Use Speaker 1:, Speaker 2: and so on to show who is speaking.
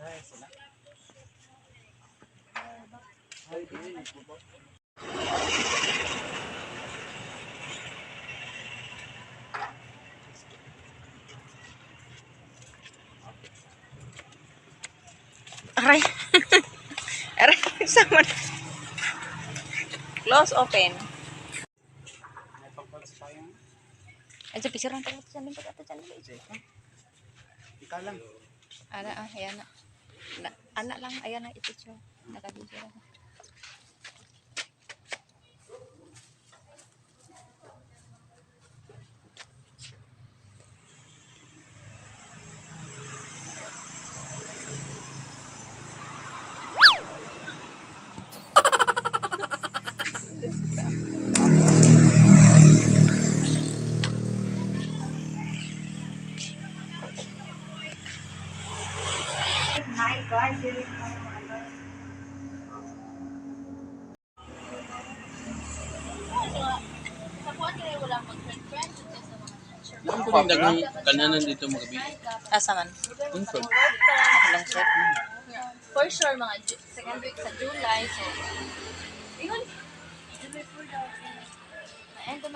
Speaker 1: Aray. Aray, sama na. Close, open. Ay, sa picture lang tayo sa limpat ato dyan.
Speaker 2: Ikaw lang.
Speaker 1: Ana, ah, ayan na. Na, ana lang, ayan na, i-picture. Naka-video lang.
Speaker 3: Alam ko yung dagang kananan dito magabi.
Speaker 1: Asa man?
Speaker 3: Lungsod.
Speaker 1: Ako lang, sir.
Speaker 4: For sure, mga second week sa July. So, yun.